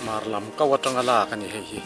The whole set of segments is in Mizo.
Hmar lam ko atanga lak a ni hei hi.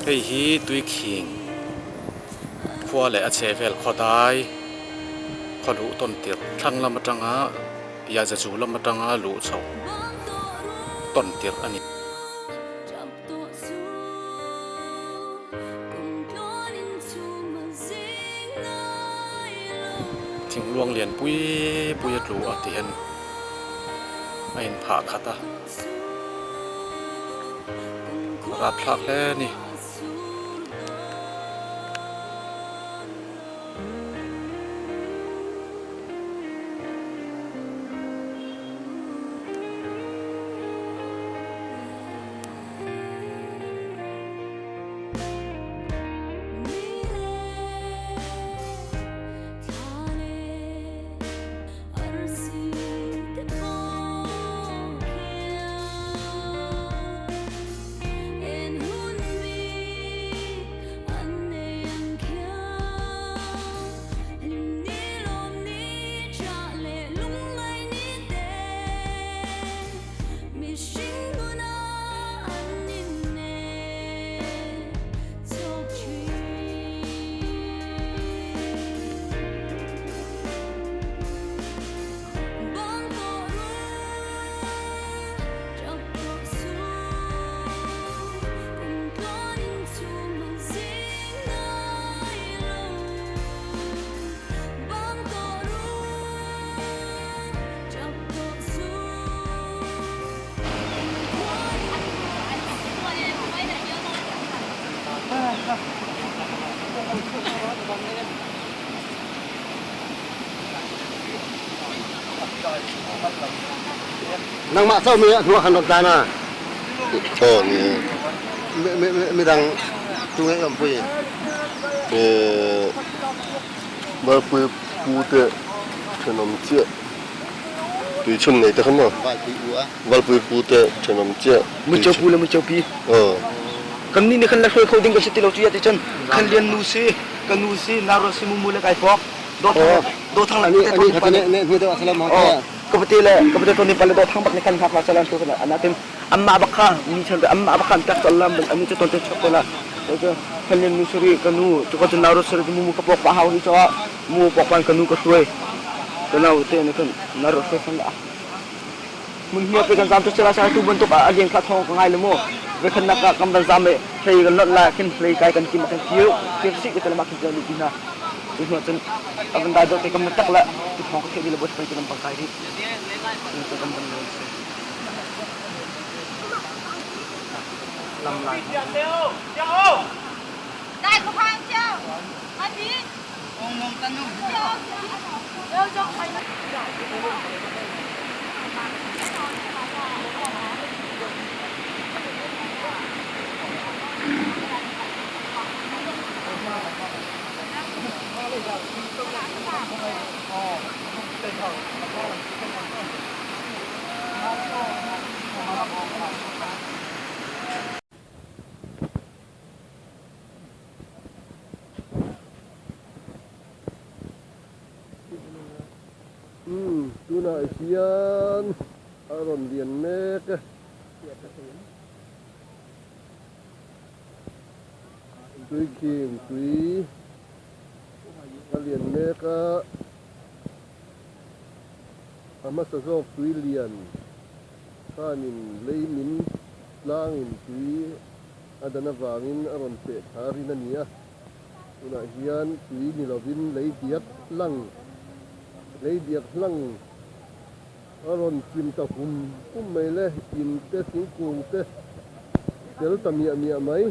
Hei hi tuikhing khua leh a chhehvel khawdai khaw luh tawn tirh thlang lam atanga Piazazu lam atanga luh chhoh tawn tirh a ni. Thingluang lian pui pui a tlu a ti hian a inphah khat a, a rapthlak hle a ni. Nangmah co mi a hnuah khan rak dan ah. Aw ni. Midang tu ngeih om pui. Valpui pu te thenawm chiah tui chhun nei te kha maw? Valpui pu te thenawm chiah Muicho pu le muicho pi. Aw. Kan nih nih khan la hruai kho ding kan si ti lo cu ya ti cun khan lian nu si ka nu si naro si mu mu le kai pok do thang do thang Ani ani kha ne ne hnu deuh a salam Oh ka pate le ka pate toni pale do thang bak ne kan hak la salan tu kana anatim amma bak kha ni chan amma bak khan tak salam ani chu ton te chok ko la to khan lian nu suri ka nu chu ka chu naro suri mu mu ka pok pa hau hi cho mu pok pan ka nu ka hruai ka nau te ne kan naro hruai khan la mun hia pe kan zam chu sela sa tu bantuk a lian kha thong ka ngai le mo ve khan nak kam ban zam e hlei kan lot la khin hlei kai kan kim kan kiu kir si ke ma khin lu na tu hnu cun avan dai do te kam tak la tu thong ka the di le bot pai kan bang kai ri tu kam ban lo se lam lai Dai ko phang chiao. Ai bi. Ong mong tanu. Yo jong ai. Umm tunah hian a rawn lian mek e. Tuikhing tui a lian mek a, a hmasa zawk tui lian khanin lei min tlangin tui a dan avangin a rawn peh thla rin a ni a, tunah hian tui ni lovin lei diak hlang lei diak hlang a rawn chim ta hum hum mai le, in te thingkung te tel ta miah miah mai.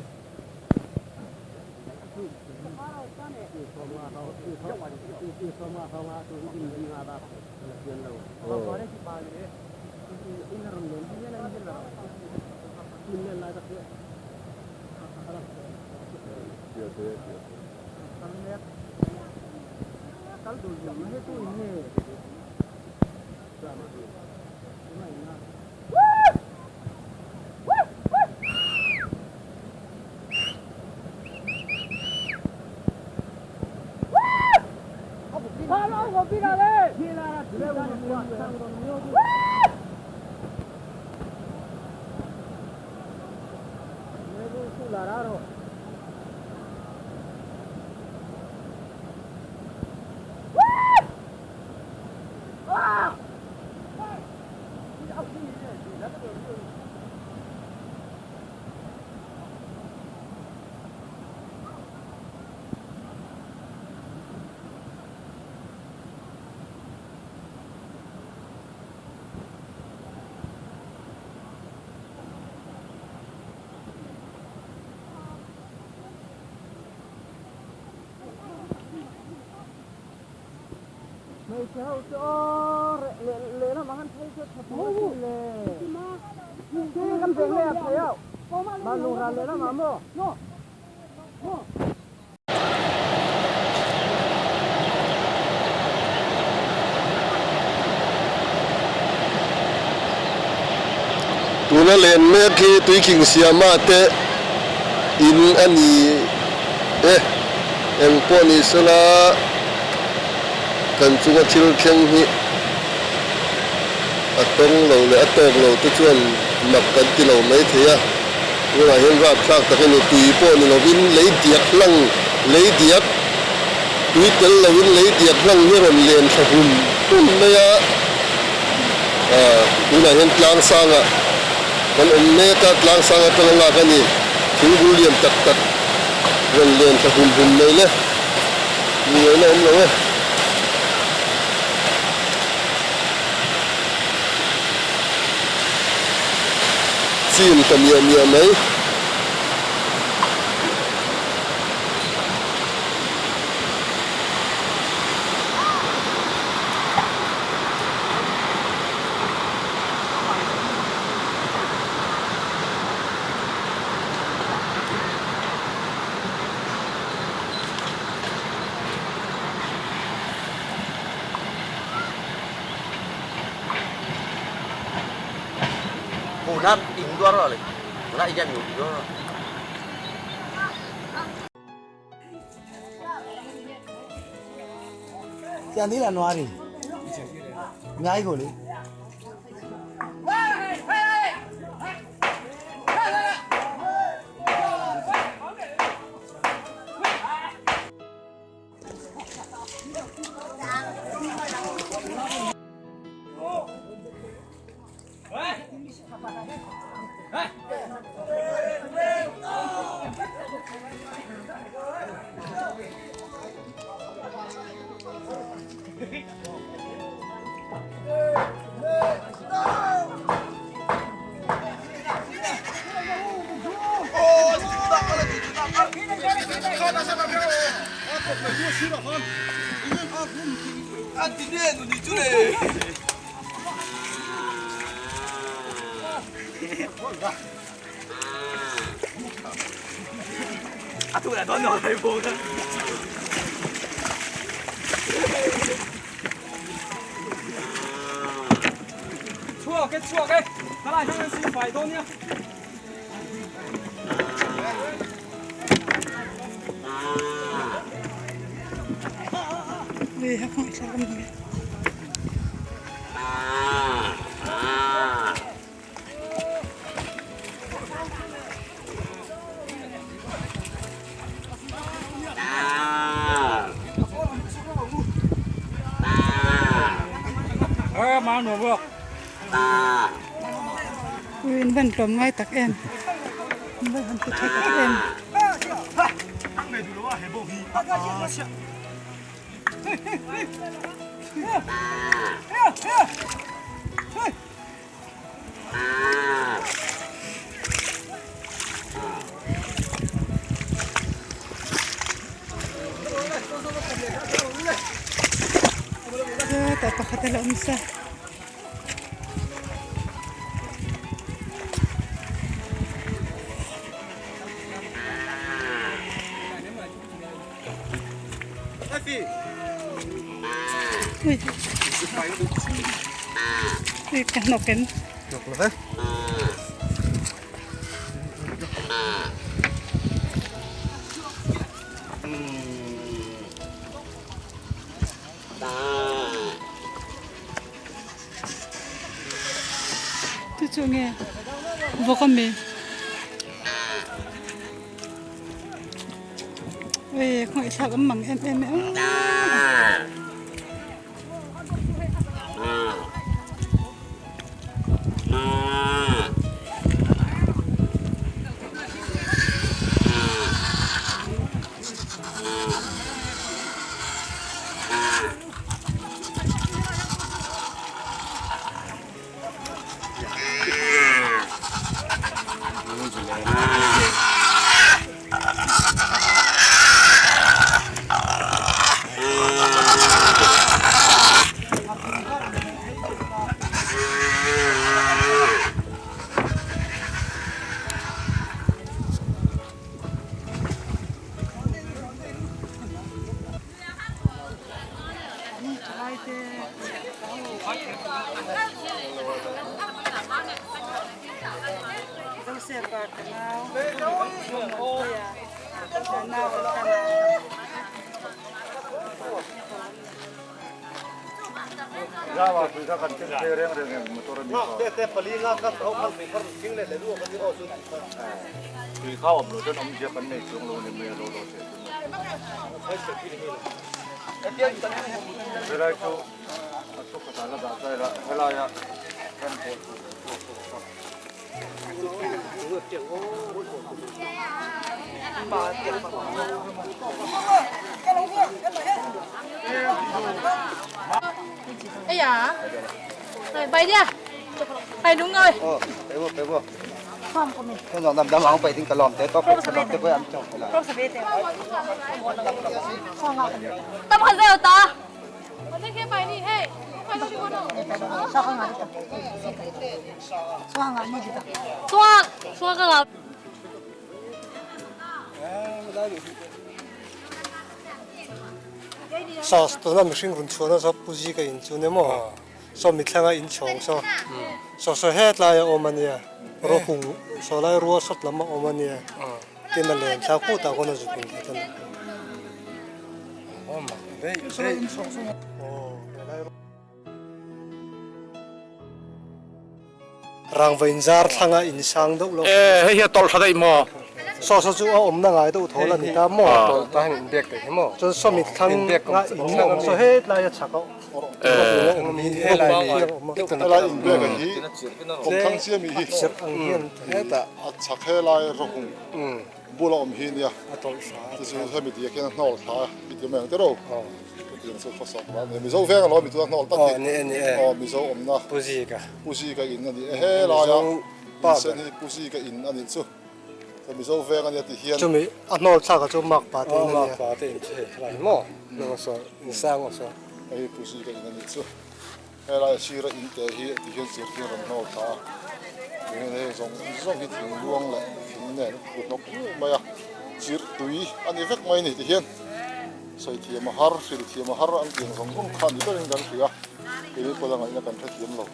Tuna len mek hi Tuikhing Siama te in a ni e, eng pawh ni sela kan chunga thil thleng hi a tawng lo leh a tawk lo te chuan mak kan ti lo mai thei a, tunah hian rapthlak tak a ni, tui pawh ni lovin lei diak hlang, lei diak, tui tel lovin lei diak hlang hi a rawn len thla hum hum mai a, ah tunah hian tlang sangah kan awm mek a, tlang sang atanga lak a ni, thingbul lian tak tak rawn len thla hum hum mai le, ni ngaihna awm lo e. Chim ta miah miah mai. ကြံသေးလားနွားတွေအများကြီးကိုလေ In van tlawm ngai tak em in van han ti tha tak em. nasa. Ui. Ui, ka hnawk em? Hnawk lo ve. Chu chu nge vawk a mi? Ui khawngaihthlak awm mang em em e aw. Ây da. Rồi bay đi à. Bay đúng rồi. Ờ, bé vô, bé vô. Thế nó nằm đâm áo bay tính cả lòm thế, có phải cả lòm thế với ăn chồng là. Tâm hồn rêu ta. Thế kia bay đi, hey. Suang, suang ka nga. Saw tuna mihring rawn chhuahna saw puzi ka in chu nia maw saw mithlanga inchhawng saw saw saw hetlai a awm a nia rawhung saw lai rua sawt lam a awm a nia tin a len thla khutah khawn a zuk in thei ta Rangva inzar thlanga insang deuh lo. E, hei hi a tawlh tha daih maw? Saw saw chu a awmna ngai deuh thawl a ni ta maw? Tawlh ta hian inbiak daih hi maw? Chuan saw mit thlang nga in awm saw hetlai a chhak a awm helai helai inbiak a hi kawmthlang chiah mi hi sirh ang hian hetah a chhak helai rawhung bula awm hi nia chu chu hemi tih ah khian a hnawl thla a i ti mai ang tiraw chutiang chu khawsak lah a ni Mizo veng alawm mi tuna hnawl tak hi aw Mizo awmna Puzi ka in a ni e helai a insen hi Puzi ka in a nih chu Mizo veng a nia tih hian chumi a hnawl thlak ah chu mark pa te in a nia mark pa te in chu hei helai hi maw hei hi Puzi ka in a nih chu. Helai a sira in te hi ti hian chirh hian rawn hnawl thla a, tihian hei zawng zawng hi thing luang leh thing nen a tlu hnawk nuai mai a, chirh tui a ni vek mai a ni ti hian sawi thiam a har, hril thiam a har ang tih ang zawng zawng kha a ni berin kan hria, keini pawh la ngaihna kan hrethiam lo.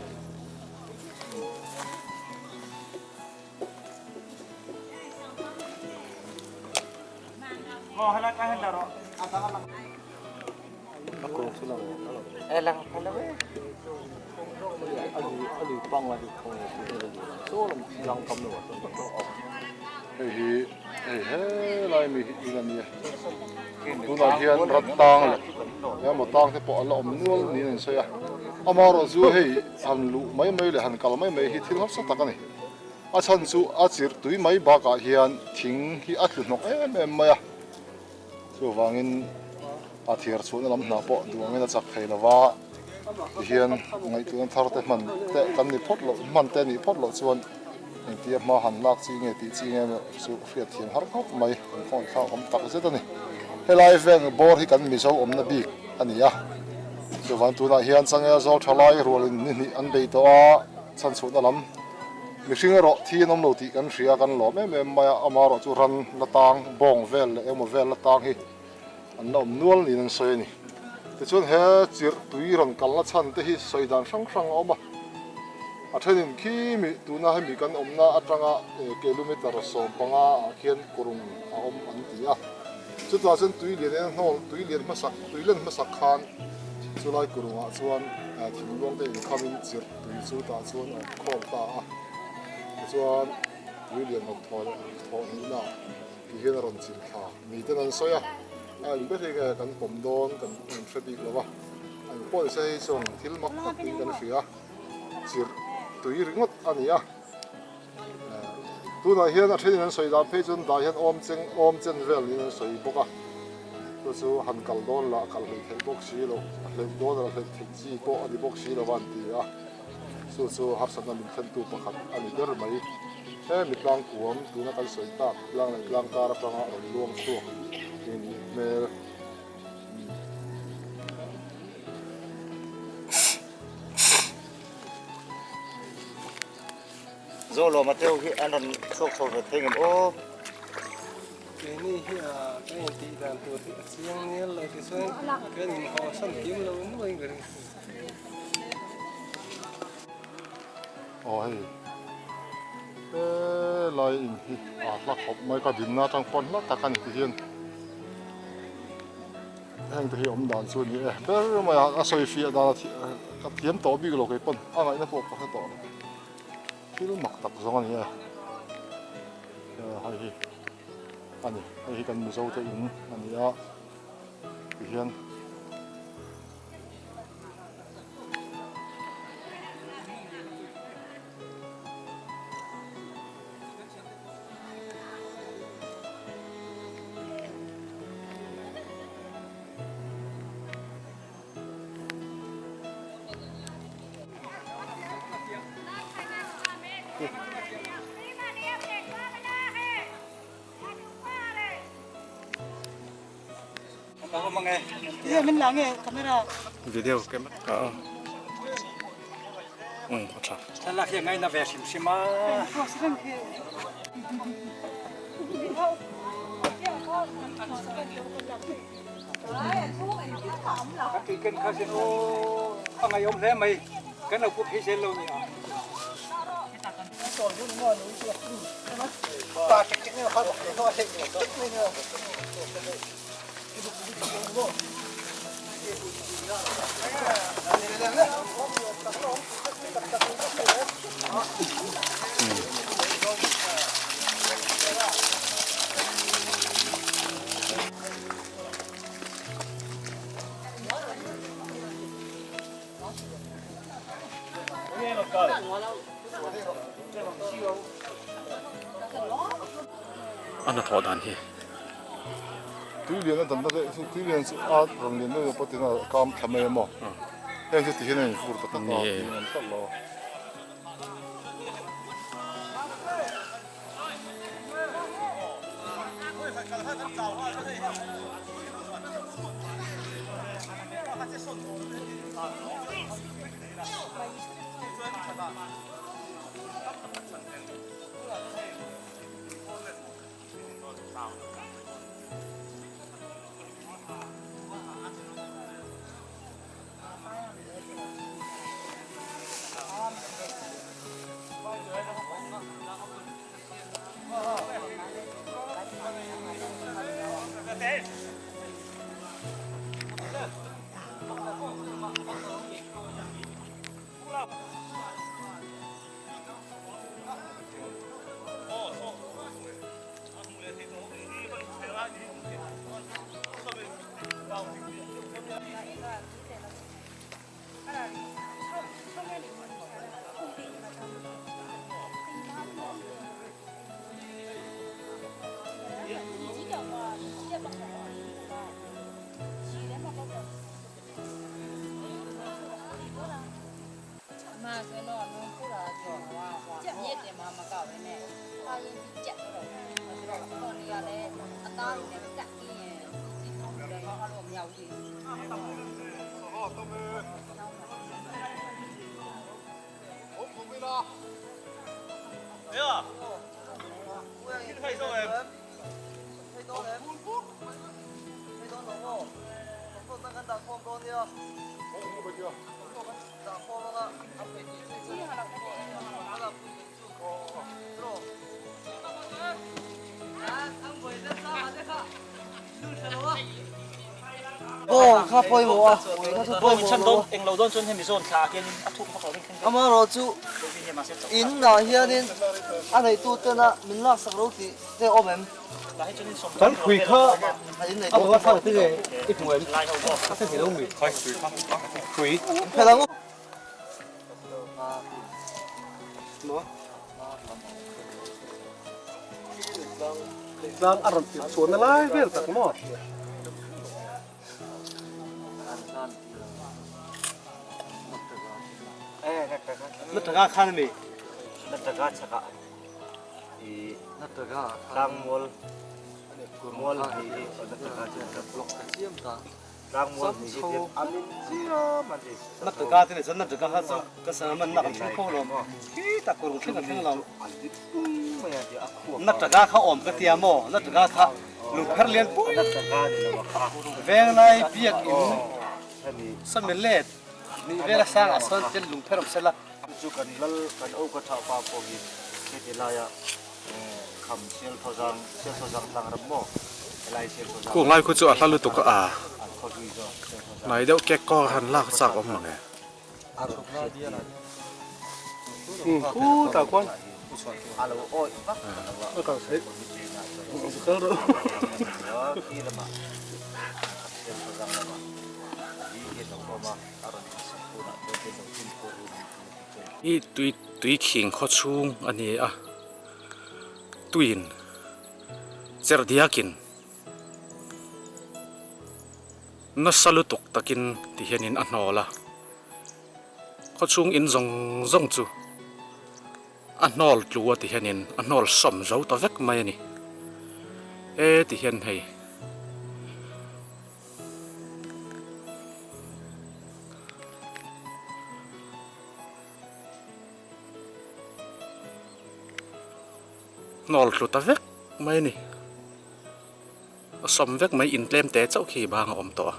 Hei hi hei helai mi hi in a nia tunah hian rat tang leh engemaw tang te pawh a la awm nual niin an sawi a amaherawhchu hei han luh mai mai leh han kal mai mai hi thil harsa tak a ni a chhan chu a chirh tui mai bakah hian thing hi a tlu hnawk em em mai a. Chuvangin a thiar chhuahna lam hna pawh duh angin a chak thei lo va, tihian ngaihtuahna thar te hman te kan ni phawt loh hman te nih phawt loh chuan engtia hma han lak chi nge tih chi nge chu hriatthiam har khawp mai an khawngaih thlak awm tak zet a ni. Helai veng bawr hi kan Mizo awmna bik a ni a, Chuvang tunah hian changel zawl tha lai rualin ni hnih an bei tawh a, chhanchhuahna lam mihring erawh thi an awm lo tih kan hria kan lawm em em mai a, amaherawh chu ran la tang bawng vel leh engemaw vel la tang hi an la awm nual niin an sawi a ni. Tichuan he chirh tui rawn kalna chhan te hi sawi dan hrang hrang a awm a, a thenin khi mi tuna hemi kan awmna atanga kilometer 15 ah khian kurung a awm an ti a, chutah chuan tui lian en hnawl tui lian hmasak tui len hmasak khan chulai kurungah chuan thingluang te inkhamin chirh tui chu tah chuan a awm khawm ta a, tichuan tui lian rawn thaw leh thawh hnihna. Ti hian a rawn chil thla miten an sawi a, a eng ber hi nge kan pawm dawn kan in hre bik lo va, an pawisa hi chuan thil mak tak in kan hria, chirh tui ringawt a ni a, tunah hian a thenin an sawi dan phei chuan dah hian awm cheng awm chen vel niin an sawi bawk a, chu chu han kal dawn lah kal hleih theih bawk si loh, a hleih dawn a hleih theih chi pawh a ni bawk si lo va an ti a. Chu chu harsatna min thlentu pakhat a ni ber mai. He mi tlang kuam tuna kan sawi tak tlang leh tlang kar atanga rawn luang chhuak hi nih hmel. Zawlawma te ho hi an rawn chhuak chho ve thei ngem aw. Keini hi a kan intih dan tur hi a chiang nel lo tichuan kan inhawhsan kim lo nuai ka ring. Aw hei helai in hi a hla khawp mai ka dinna atang pawn hla tak a ni ti hian heng te hi awm dan chu a ni e ber mai a a sawi fiah dan a thiam tawh bik lo kei pawn a ngaihna pawh ka hre tawh lo thil mak tak zawng a ni e hei hi a ni hei hi kan mizo te in a ni a ti hian. Video camera a a tha. Thlalak hi a ngaina ve hrim hrim a. Kan tui ken kha sin aw a ngaihawm hle mai kan lo pu phei zel lo ni a. A hnathawh dan hi. Tui lian a danna te chu tui lian chu a rawn lian deuh deuh pawh tina a kam thla mai a maw. Heng chu ti hian a invur ta tak a tih an tlat lo. Amaherawhchu in ah hianin a neitu tena min laksak lo tih te a awm em? Kan khui kha a bawk a thlang te nge i hmu em? A thei lo mi? Khui. Tlang a rawn tirh chhuahna lai vel tak maw? Nataka khan a mi? Nataka chhakah i tlangmual mual hnih hi Nataka chuan kan block ta chiam ta. Nataka te nih chuan Nataka kha chu ka sana man nak an thleng kho lo khi tak kawr thleng an thleng lo Nataka kha awm ka tia maw Nataka kha lungpher lian pui venglai biak in sawmi let nih vela sang ah sawn tel lungpher awm sela. Chu kan lal kan au ka tha pa pawh hi heti laia kham sial thawzang sial thawzang tlang ram maw helai sial thawzang Khu ngai khu chu a hla lutuk a hnai deuh kek kawr han lak chak awm mang e. Khu ta khuan a kal theih kal rawh. I tui tui khing khaw chhung a ni a tuiin cher diakin nasa lutuk takin ti hianin a hnawl a khaw chhung in zawng zawng chu a hnawl tlu a ti hianin a hnawl sawm zo ta vek mai a ni e ti hian hei. Hnawl tlu ta vek mai a ni. A sawm vek mai in tlem te chauh khi bang a awm tawh a.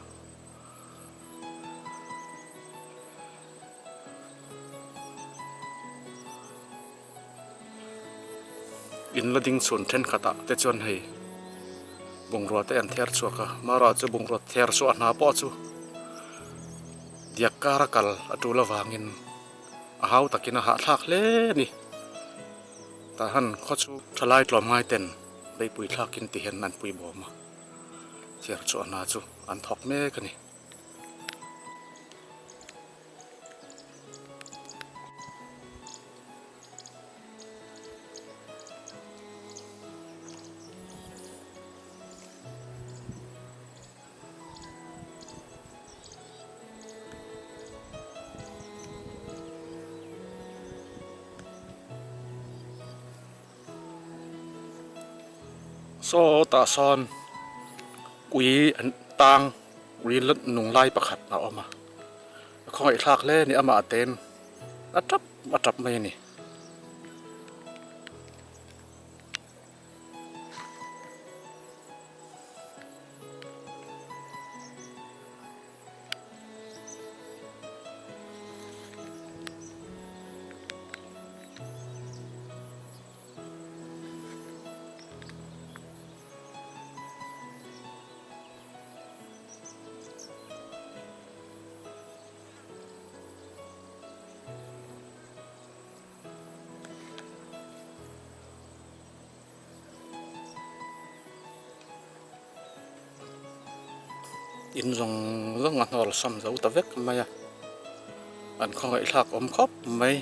In la ding chhun thenkhatah te chuan hei bungrua te an ther chhuak a marawh chu bungrua ther chhuah hna pawh chu diak kar a kal a tul avangin a hau takin a hahthlak hle a ni tah han khaw chu thalai tlawm ngai ten beihpui thlakin ti hian an pui bawm a ther chhuah hna chu an thawk mek a ni. Saw tah sawn ui an tang ui nung lai pakhat a awm a a khawngaih thlak hle a ni amah ten a tap a tap mai a ni. In zawng zawng a hnawr sam zo ta vek mai a an khawngaih thlak awm khawp mai.